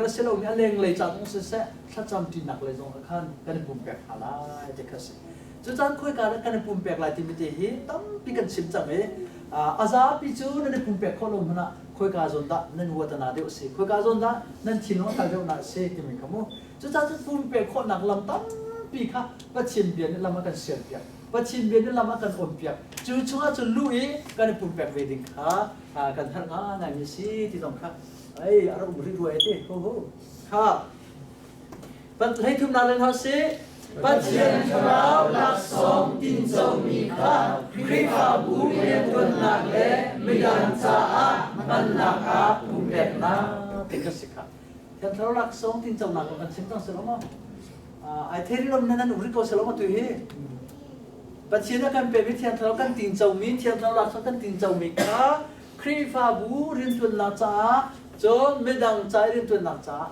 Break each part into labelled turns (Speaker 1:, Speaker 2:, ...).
Speaker 1: A si lomi a lenglei ca zong siseh, thlacam ṭinak lei zong ah khan kan i pumpek hna lai ti kha a si. Cucaan khoika dah kan i pumpek lai timi te hi tampi kan chim cang i a zapi cu nan i pumpek khawh lo hmanh ah khoika zawn dah nan huatana deuh a si, khoika zawn dah nan thinlung a kal deuhnak a si timi kha mu. Cucaah cun pumpek khawhnak lam tampi kha Pathian bia nih lam a kan sialpiak. Pathian bia nih lam a kan awnpiak. Cu chungah cun luh i kan i pumpek ve ding kha kan herh ngaingaimi a si ti zong kha Ei, a rak um rih rua ti. Ho ho. Kha. Hlei thumnak len hau si.
Speaker 2: Pathian thlarau laksawng tincomi kha Khrihfabu rianṭuannak le midang caah hmannak ah pumpeknak.
Speaker 1: Ti ka si kha. Thiang thlarau laksawng tinconak kong kan chim cang si lo maw? Ai thei rih lo nan nan um rih ko si lo maw tu hi? Pathian a kan pekmi thiang thlarau kan tincomi thiang thlarau laksawng kan tincomi kha Khrihfabu rianṭuannak caah cun midang ca i rianṭuannak caah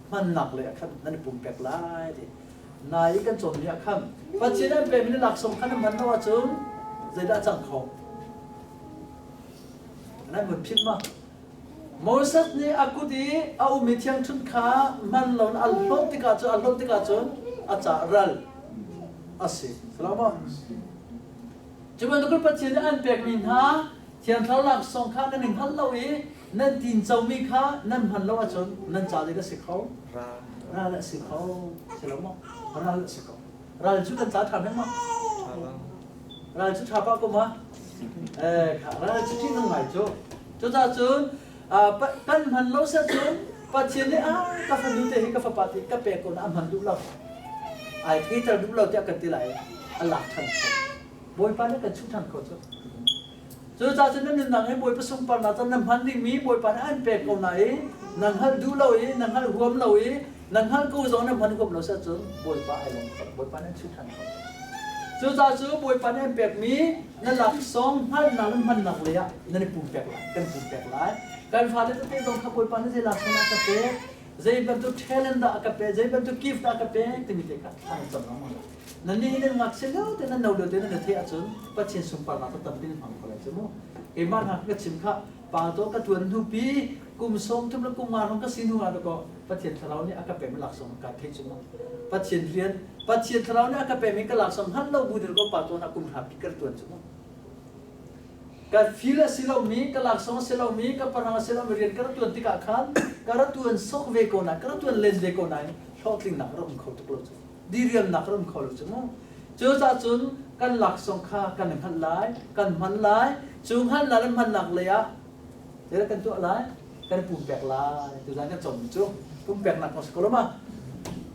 Speaker 1: hmannak lei ah khan nan i pumpek lai ti. Nai i kan cawnmi ah khan Pathian an pekmi na laksawng kha na hman lo ahcun zeidah a cang kho? Nan vun philh ma? Moses nih a kut i a ummi thiangṭhunh kha hman lo in a hlawt tikah cun a hlawt tikah cun a caah ral a si. Salama. Cu bantukin Pathian nih an pekmi hna Thiang Thlarau laksawng kha nan i hngalh lo i nan tincomi kha nan hman lo ahcun nan ca ding a si kho. Ral a si kho. Si lo maw? Ral a si ko. Ral cu kan ca ṭha hmeh maw? Ral cu ṭha pah ko ma? Eh, kha ral cu ṭih nung ngai cu. Cucaah cun kan hman lo seh cun Pathian nih ah ka fanu te hi ka fapa te ka pek ko na a hman duh lo. Ai theiter duh lo tiah kan ti lai. A lak ṭhan kho. Bawipa nih kan chuh ṭhan kho cu. Cucaah cun na nunnak hi Bawipa sunparnak cun na hman dingmi Bawipa nih an pek ko nain na hngalh duh lo i na hngalh huam lo i na hngalh ko zong na hman huam lo si ahcun Bawipa ai lawm kho Bawipa nih an chuh ṭhan kho. Cucaah cu Bawipa nih an pekmi na laksawng hngalhnak le hmannak lei ah nan i pumpek lai, kan pumpek lai. Kan fale tete zong kha Bawipa nih zei laksawng dah a ka pek, zei bantuk talent dah a ka pek, zei bantuk gift dah a ka pek timi te kha thla nan cam lengmang lai. Nannih nan ngakchia lio te nan no lio te nan theih ahcun Pathian sunparnak cu tampi nan hmang kho lai cu mu. Keimah hna ka chim kha pa to ka tuan hnu pi kum sawm thum le kum nga hrawng ka si hnu ah dakaw Pathian thlarau nih a ka pekmi laksawng ka theih cu mu. Pathian rian Pathian thlarau nih a ka pekmi ka laksawng hngalh lo bu dakaw pa tuan ah kum hra pi ka tuan cu mu. Ka fil a si lomi, ka laksawng a si lomi, ka parang a si lomi rian ka rak tuan tikah khan ka rak tuan sok ve ko nain, ka rak tuan len ve ko nain hlawhtlingnak a rak um kho tuk lo cu. Diriamnak a um kho lo cu mu. Cucaah cun kan laksawng kha kan hngalh lai, kan hman lai. Cu hngalhnak le hmannak lei ah zeidah kan tuah lai? Kan pumpek lai. Tuzan kan cawmmi cu pumpeknak kong si ko lo ma?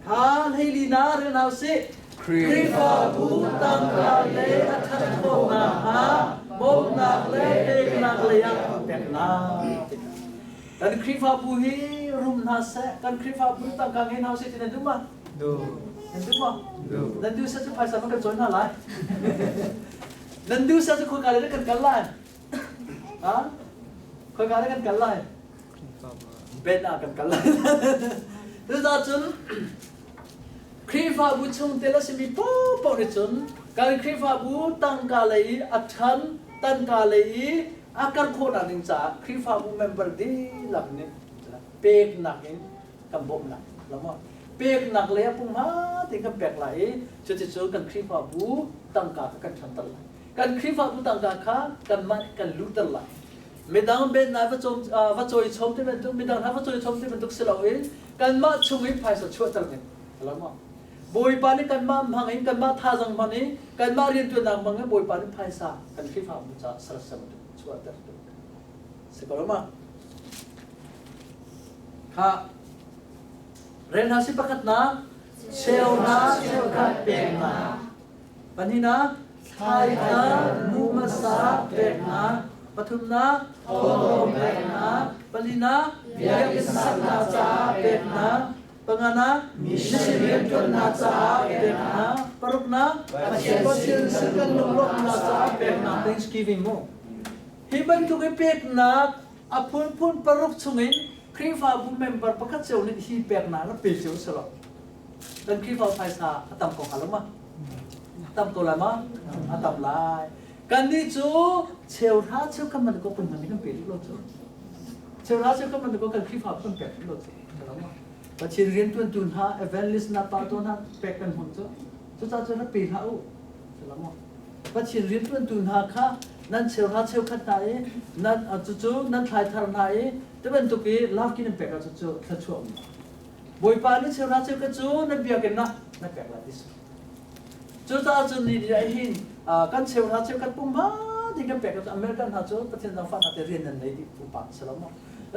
Speaker 1: Kha hleili na rel hna usih.
Speaker 2: Khrihfabu tangka le a ṭhat khawhnak hnga
Speaker 1: bawmhnak le peknak lei ah pumpeknak. Kan Khrihfabu hi rum hna seh, kan Khrihfabu tangka ngei hna usih ti nan duh ma?
Speaker 2: Duh.
Speaker 1: Nan duh maw?
Speaker 2: Duh.
Speaker 1: Nan duh seh cu phaisa ma kan cawi hna lai. Nan duh seh cu khoika le kan kal lai? Ha? Khoika le kan kal lai? Ben ah kan kal lai. Cucaah cun Khrihfabu chungtel a simi paohpaoh nih cun kan Khrihfabu tangka lei i a ṭhan, tangka lei i a kar khawhnak ding caah Khrihfabu member dihlak nih peknak in kan bawmhnak lo maw peknak lei ah pumha tein kan pek lai i cuticun kan Khrihfabu tangka kha kan ṭhanter lai kan Khrihfabu tangka kha kanmah nih kan luhter lai midang ben va cawm va cawi chom ti bantuk midang hna va cawi chom ti bantuk si loin kanmah chung in phaisa chuahter ding lo maw Bawipa nih kanmah hmang in kanmah thazang hmang in kanmah rianṭuannak hmang in Bawipa nih phaisa kan Khrihfabu caah sersiam chuahter si ko lo ma Kha rel hna si pakhatnak cheuhra cheukhat peknak pahnihnak thlaikha mu hmasa peknak pathumnak thawhlawm peknak palinak biakinn saknak caah peknak panganak mission rianṭuannak caah peknak paruknak Pathian sin kan lunglawmhnak caah peknak Thanksgiving mu hi bantuk i peknak A phunphun paruk chungin Khrihfabu member pakhat cio nih hi peknak rak pe cio selaw kan Khrihfa phaisa a tam ko hnga lo ma? A tam ko lai ma? A tam lai. Kannih cu cheuhra cheukhat man ko kan man kan pe duh lo cu. Cheuhra cheukhat man ko kan Khrihfa kan pek duh lo cu. Pathian riantuantu hna evangelist hna pastor hna pek kan hmang cu. Cucaah cun rak pe hlah u. Pathian riantuantu hna kha nan cheuhra cheukhat hna i nan cucu nan thlai thar hna i ti bantuk i lak in nan pek ahcun cu thluachuah um. Bawipa nih cheuhra cheukhat cu nan biakinn ah na pek lai ti si. Cucaah cun ni ni ah hin kan cheuhra cheukhat pumha ding kan pek ahcun American hna cu Pathian zaangfahnak te rian nan nei dih pupa si lo maw?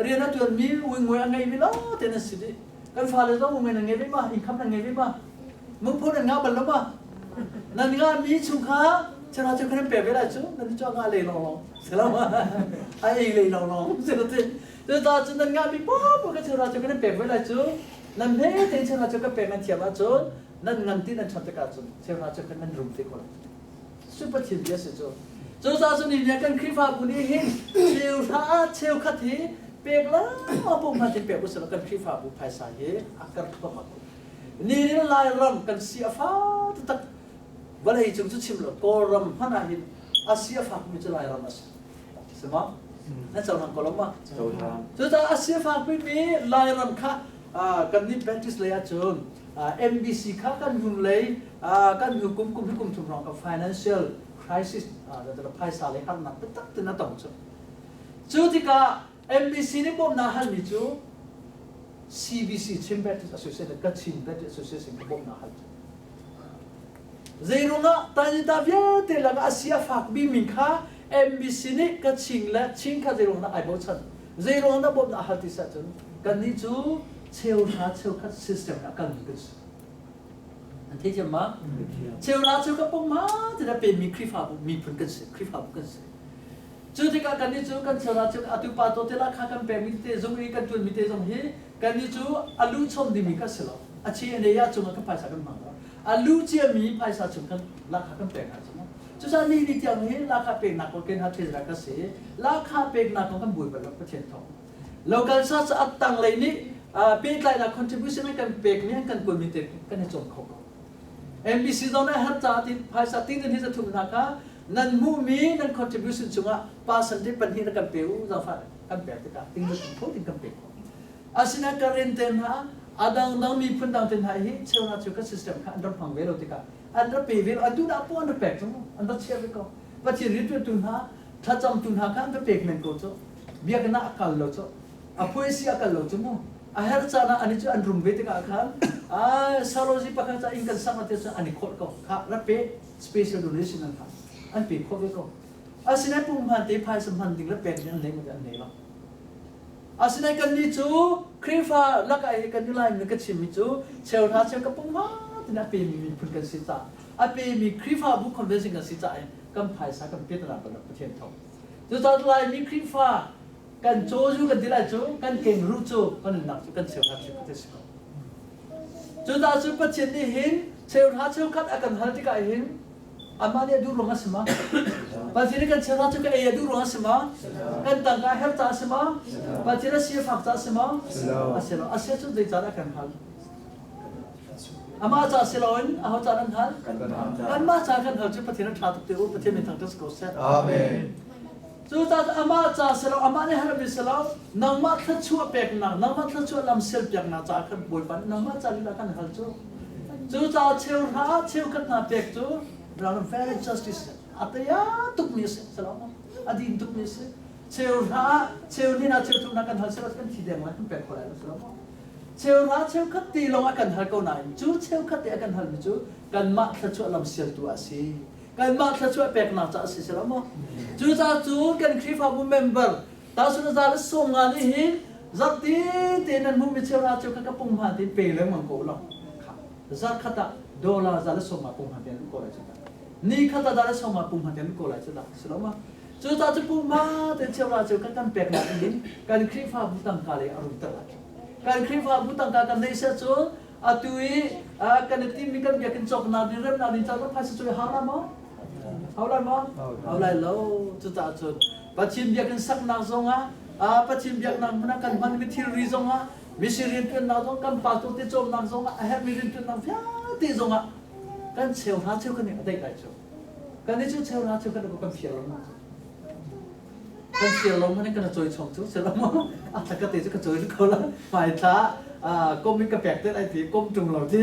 Speaker 1: Rian a tuanmi uingui a ngeimi lawngte nan si dih. Kan fale zong uingui nan ngei ve ma? Income nan ngei ve ma? Mungphu nan ngah bal lo ma? Nan ngahmi chung kha cheuhra cheukhat nan pek ve lai cu nan cu a ngah lei lawnglawng si lo ma? A ei lei lawnglawng si lo ti. Cucaah cun nan ngahmi paohpaoh kha cheuhra cheukhat nan pek ve lai cu nan hme tein cheuhra cheukhat pek nan thiam ahcun nan ngan ti nan ṭhat tikah cun cheuhra cheukhat nan rum te ko lai. Super thil bia si cu. Cucaah cun ni kan Khrihfabu nih hin cheuhra cheukhat hi pek lengmang pumhman tin pek usih law kan Khrihfabu phaisa hi a kar thluahmah ko. Ni ni Lairam kan si a fa taktak vawlei cung cu chim lo Kawlram hmanh ah hin a si a fakmi cu Lairam a si. Si ma? Na cohlang ko lo ma?
Speaker 2: Cohlang.
Speaker 1: Cucaah a si a fakmi Lairam kha kan nih Baptist lei ahcun MBC kha kan hnung lei kan hnu kum kum hi kum thum hrawng ka financial crisis phaisa lei harnak taktak tin a tong cu. Cu tikah MBC nih bawmhnak halmi cu CBC Chin Baptist Association le Kachin Baptist Association ka bawmhnak hal cu. Zeirungah tanyita vialte lakah a si a fak bimi kha MBC nih Kachin le Chin kha zeirung dah ai bochan zeirung dah bawmhnak hal ti sah cun kannih cu cheuhra cheukhat system ah kalmi kan si. An thei thiam ma? Cheuhra cheukhat pumma ti dah pemi Khrihfabu miphun kan si, Khrihfabu kan si. Cu tikah kannih cu kan cheuhra cheukhat atu pa to te lah kha kan pekmi te zung i kan tuanmi te zong hi kannih cu a lu chom dingmi kha si lo. A chi a nei ah cungah kan phaisa kan hmang lo. A lu ciami phaisa chung kan lakha kan pek hna cu mu. Cucaah ni ni tiang hi lakha peknak ko ken ha ṭhezra ka si. Lakha peknak kong kan buai bal lo Pathian thawng. Local church a tanglei nih pehtlainak contribution an kan pekmi an kan kuatmi te kan i cawm kho ko. MBC zong nih har caah tin phaisa ting hi zathum hna kha nan hmuhmi nan contribution chungah percentage pahnih na kan pe u zaangfah kan pek tikah ting zathum kho ting kan pe kho. Asinain ka rin te hna a dangdang miphun dang te hna hi cheuhra cheu kan system kha an rak hmang ve lo tikah an rak pe ve lo atu dah po an rak pek cu an rak chiah ve ko. Pathian riantuantu hna thlacamtu hna kha an va pek men ko cu. Biakinn ah a kal lo cu. A phuaisi a kal lo cu mu. A herh caan ah ani cu an rum ve tikah khan ai Sarozi pakhat ca inn kan sak te cun an i khawlh ko. Kha rak pe special donation an kha an pe khawh ve ko. Asinain pumhman te phaisa hman ding le pek ding an nei an nei lo. Asinain kannih cu Khrihfa lakah hi kan i Laimi ka chimmi cu cheuhra cheu ka pumhman tin a pemi miphun kan si caah a pemi Khrihfabu convention kan si caah kan phaisa kan pet na Pathian thawng. Cucaah Laimi Khrihfa kan caw cu kan ti lai cu kan kengruh cu kan nunnak cu kan cheuhra cheukhat a si ko. Cucaah cu Pathian nih hin cheuhra cheukhat a kan hal tikah hin amah nih a duh ruang a si ma? Pathian nih kan cheuhra cu ka ei a duh ruang a si ma? Kan tangka a herh caah a si ma? Pathian a si a fak caah a si ma? A si lo. A si ahcun zeicahdah kan hal? Amah ca si loin aho ca nan hal? Kanmah ca kan hal cu Pathian a ṭha tuk te u. Pathian min thangṭhat si ko seh.
Speaker 2: Amen.
Speaker 1: Cucaah amah ca si lo, amah nih harmi si lo, nangmah thluachuah peknak, nangmah thluachuah lam sialpiaknak caah khan Bawipa nih nangmah ca lila kan hal cu. Cucaah cheuhra cheukhat hna pek cu ram fair justice a taya tukmi a si, a din tukmi a si. Cheuhra cheu ni na cheu thum na kan hal sila kan thi deng lai kan pek kho lai lo si lo maw? Cheuhra cheukhat ti lawng a kan hal ko nain cu cheukhat te a kan halmi cu kanmah thluachuah lam sialtu a si. Kanmah thluachuah peknak caah si lo maw? Cucaah cu kan Khrihfabu member tahchun za le sawm nga nih hin zarhti te nan hmuhmi cheuhra cheukhat ka pung hma ti pe lengmang ko law zarh khat ah dollar za le sawm nga pung hma te an ko lai cu ni khat ah za le sawm nga pung hma te an ko lai cu dah si lo ma cucaah cu pung hma te cheuhra cheukhat kan peknak in kan Khrihfabu tangka lei a rumter lai kan Khrihfabu tangka kan neih seh cun atu i kan i timmi kan biakinn cawknak ding remnak ding caah phaisa cu hau lai maw hau lai maw hau lai lo cucaah cun Pathian biakinn saknak zongah Pathian biaknak hmun ah kan hmanmi thilri zongah mission rianṭuannak zong kan pastor te cawmnak zongah a herhmi rianṭuannak vialte zongah kan cheuhra cheu kan i a daih lai cu kan i cu cheuhra cheu kan kan fial lo Kan siar lo hmanh in kan cawi chom cu si lo maw? A thla ka te cu ka cawi ko la. Hmai thla. Kom in ka pek te lai ti kom ṭung lo ti.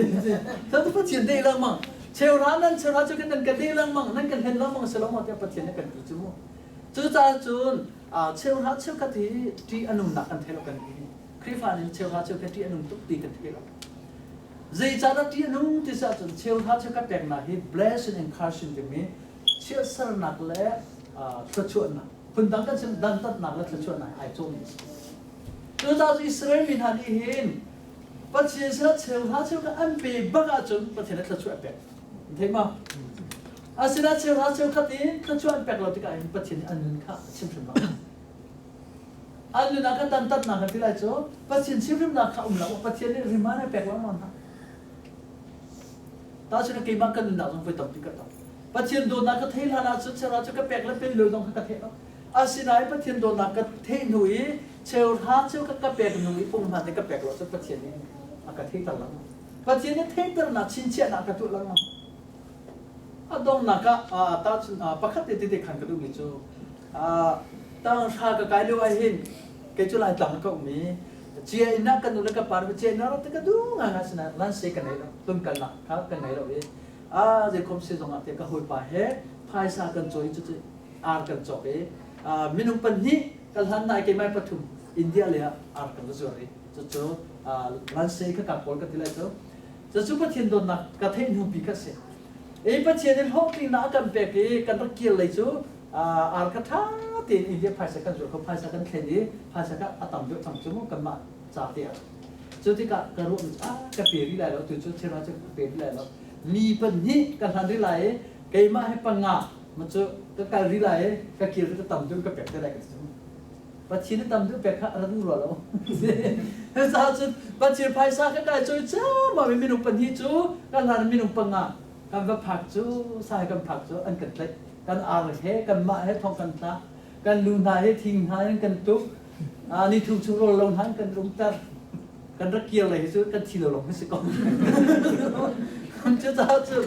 Speaker 1: Cu Pathian deh lengmang. Cheuhra nan cheuhra cu nan ka deh lengmang, nan kan hlen lengmang si lo maw tiah Pathian nih kan ti cu mu. Cucaah cun cheuhra cheukhat hi ṭih a nungnak kan thei lo kan ti. Khrihfa nih cheuhra cheukhat ṭih a nung tuk ti kan thei lo. Zeicahdah ṭih a nung ti si ahcun cheuhra cheukhat peknak hi blessing and cursing timi chiatsernak le thluachuahnak phundang kan chim dantatnak le thluachuahnak ai cawhmi a si. Cucaah cu Israel mi hna nih hin Pathian sinah cheuhra cheukhat an pe bak ahcun Pathian nih thluachuah a pek. Thei ma? Asinain cheuhra cheukhat in thluachuah an pek lo tikah hin Pathian nih an nun kha a chim hrim lo. An nun ah khan dantatnak kan ti lai cu Pathian chimhrimnak kha um lo. Pathian nih riman a pek lengmang hna. Tahchunhnak keimah kan nunnak zong voi tampi ka tong. Pathian dawtnak ka theih hlan ahcun cheuhra cu ka pek le pe lo zong kha ka theih lo. Asinain Pathian dawtnak ka theih hnu i cheuhra cheukhat ka pek hnu i pung hna te ka pek lo cu Pathian nih a ka theihter lengmang. Pathian nih theihternak chinchiahnak ka tuah lengmang. A donghnak ah tahchun pakhat te tete khan ka duhmi cu tanghra ka kai lio ah hin kei cu Laitlang ka um i cia inn ah kan nu le ka pa nih cia inn ah rak ka duh ngaingai sinain lanse ka nei lo tlunkalnak kha ka ngei lo i a zeikhom si zong ah te ka hawipa he phaisa kan cawi cu ar kan cawk i minung pahnih kan hlan nai keimai pathum India lei ah ar kan va zuar i cucu lanse kha ka kawl ka ti lai cu cucu Pathian dawtnak ka theih hnu pi kha si i Pathian in hlawhtlinnak a kan pek i kan rak kir lei cu ar kha ṭha tein India phaisa kan zuar kho phaisa kan thlen i phaisa kha a tam deuh cang cu mu kanmah ca te ah cu tikah ka ruah mi cu ah ka pe rih lai lo tu cu thil cu ka pe rih lai lo mi pahnih ka hlan rih lai i keimah he panga ma cu ka kal rih lai i ka kir ka tam deuh ka pek te lai ka ti Pathian nih tam deuh pek kha a ra duh rua lo. Cucaah cun Pathian phaisa kha kai cawi ciammam i minung pahnih cu kan hlan minung panga kan va phak cu sai kan phak cu an kan tlaih. Kan ar he kanmah he thong kan tla. Kan lu hna he thing hna in kan tuk. Ni thum chung rawl lo hna in kan umter. Kan rak kir lei hi cu kan thi lo lawng hi si ko. Cucaah cun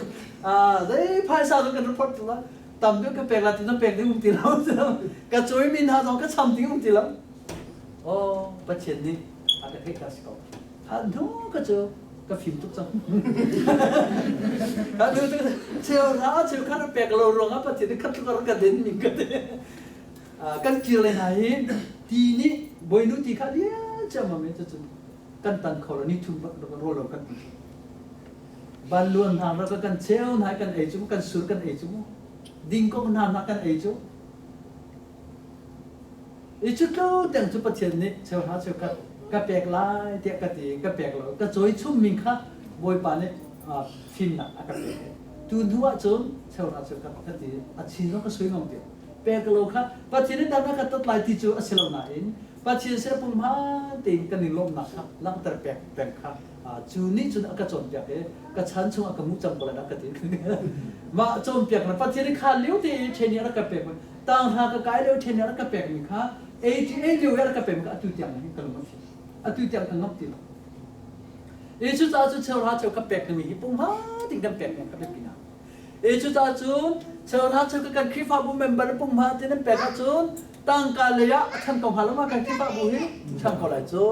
Speaker 1: zei phaisa cu kan report la tam deuh ka pek la ti na pek ding um ti lo ka cawi mi hna zong ka cham ding um ti lo oh Pathian nih a ka theih ta si ko ha hnu ka cu ka fim tuk cang ka nu tu cheu hna cheu kha na pek lo ruang ah Pathian nih khat tluk ka din ning ka ti kan kir le hna hi ti nih bawinu ti kha lian ciammam in cucun kan tan kho lo ni thum rawl lo kan Banluan hna rak kan cheu hna kan ei cu kan sur kan ei cu dingkong hna hna kan ei cu i cu tlu tiang cu Pathian nih cheuhra cheukhat ka pek lai tiah ka ti ka pek lo ka cawi chung mi kha Bawipa nih fimnak a ka pek tu hnu ah cun cheuhra cheukhat ka ti a chin zong ka sui ngam ti pek lo kha Pathian nih dan a ka tat lai ti cu a si lo nain Pathian sin punghman tein kan i lawmhnak kha langhter pek peng kha cu nih cun a ka cawnpiak i ka chan chung a ka muh cang ko lai dah ka ti. Mah cawnpiak na Pathian nih kha lio te i ṭhen i a rak ka pek tang hna ka kai lio ṭhen i a rak ka pek mi kha ATA lio i a rak ka pek mi kha atu tiang hin ka lung a fim. Atu tiang ka ngamh ti lo. I cucaah cu cheuhra cheu ka pek mi hi punghman ding kan pek mi ka biapi na. I cucaah cun cheuhra cheu ka kan Khrihfabu member punghman ti nan pek ahcun tangka lei ah a ṭhan ko hnga lo ma kan Khrihfabu hi ṭhan ko lai cu.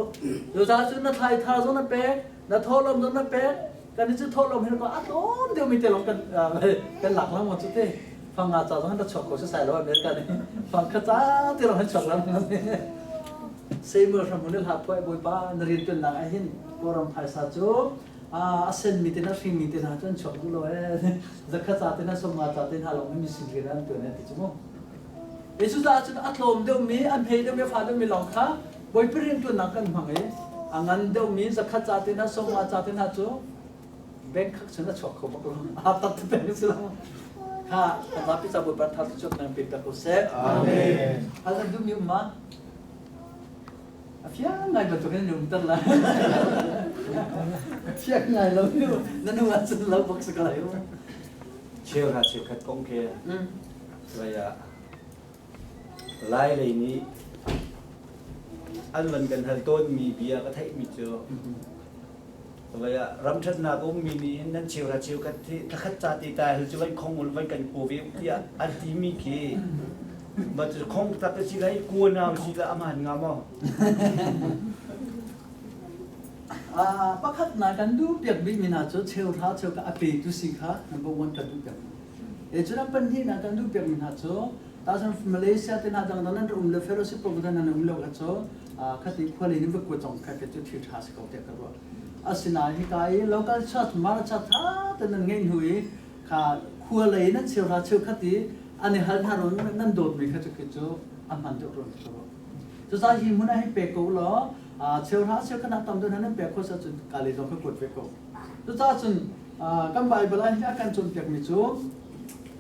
Speaker 1: Cucaah cun na thlai thar zong na pek, na thawhlawm zong na pek, kan i cu thawhlawm hi ko a tlawm deuhmi te lawng kan kan lak lang cu te. Fang nga ca zong na chuak ko si sai lo America nih fang kha ca te lawng han chuak lang. Samuel hram hmun hla phuai bawipa na rian tuannak ah hin Kawlram phaisa cu a senmi te hna hringmi te hna cu an chuak duh lo ee zakhat ca te hna sawmnga ca te hna lawng hi misin rian an tuan ti cu mu. Cucaah cun a tlawm deuhmi, a hme deuhmi, a fa deuhmi lawng kha Bawipa rianṭuannak kan hmang i a ngan deuhmi zakhat ca te hna, sawmnga ca te hna cu bank kha cun a chuak kho bak lo. Aa tat peng si lo. Kha kan zapi ca Bawipa thar cu chuak nan pe piak ko seh.
Speaker 2: Amen.
Speaker 1: Hal an duhmi um ma? A fiang ngai bantukin na umter lai. Fiang ngai lo na nu ah cun lo bak si ko lai.
Speaker 2: Cheuhra cheukhat kong khi Lai lei nih an van kan hal tawnmi bia ka theihmi cu ram ṭhatnak a ummi nih hin nan cheuhra cheukhat hi thlakhat ca te ta hal cu van khong ul van kan kaw ve tiah an timi khi mah cu khong tak si lai kua nau si la a hmaan nga maw?
Speaker 1: Pakhat na kan duh piak bikmi hna cu cheuhra cheuka a petu si kha number one kan duh piak. E cun a pahnih na kan duh piakmi hna cu tazan Malaysia te hna dangdang nan um le fellowship program nan um lo kha cu khati khuali nin va kuat zong kha cu thil tha si ko tiah ka ruah. Asinain hika i local church Maracha tha te nan ngeih hnu i kha khua lei nan cheuhra cheukhat i an i hal hna ron nan dawtmi kha cu khi cu a hman deuh rua ka ruah. Cucaah hi hmun ah hin pe ko law cheuhra cheukhat ah tam deuh nan pek khawh cun ka lei zong ka kuat ve ko. Cucaah cun kan Bible ah hin a kan cawnpiakmi cu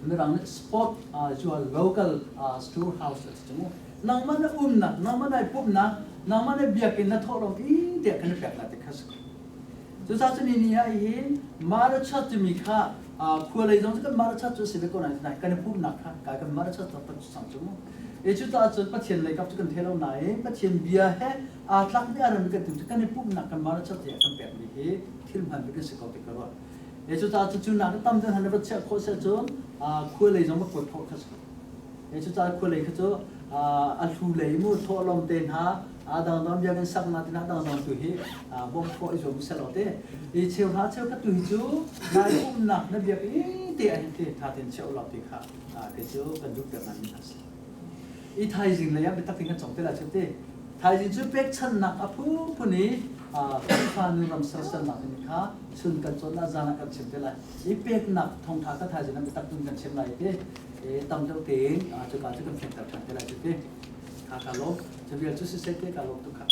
Speaker 1: Mirang nih spot your local storehouse a ti cu mu. Nangmah na umnak, nangmah nai pumhnak, nangmah na biakinn na thawhlawm i tiah kan i pek lai ti kha si ko. Cucaah cun ni ah hin Mara Church timi kha khua lei zong cu kan Mara Church cu a si ve ko nain kan i pumhnak kha kai kan Mara Church taktak cu sang cu mu. E cucaah cun Pathian lei kap cu kan thei lo nain Pathian bia he aa tlakmi a rami kan tim cu kan i pumhnak kan Mara Church tiah kan pekmi hi thil hman bik an si ko ti ka ruah. E cucaah cu cu nak tam deuh han va chiah khawh seh cun khua lei zong va kuat khawh kha si ko. E cucaah khua lei kha cu a hlu lei mu thawhlawm te hna a dangdang biakinn saknak te hna dangdang tu hi bawmh khawh i zuam seh law te i cheu hna cheu khat tu hi cu nai umnak na biakinn te ah hin te tha tein chiah ulaw ti kha kei cu kan duh piak ngai mi hna si. I thaizing lei ah biatak in kan cong te lai cu te. Thaizing cu pekchanhnak a phunphun i Khrihfa nu ram sersiamnak timi kha chun kan cawn ah zan ah kan chim te lai. I peknak thawngtha kha thaizing ah biatak in kan chim lai te. Tam deuh tein cuka cu kan fehter ṭhan te lai cu te. Kha ka lawm. Cu vial cu siseh te ka lawm tuk kha.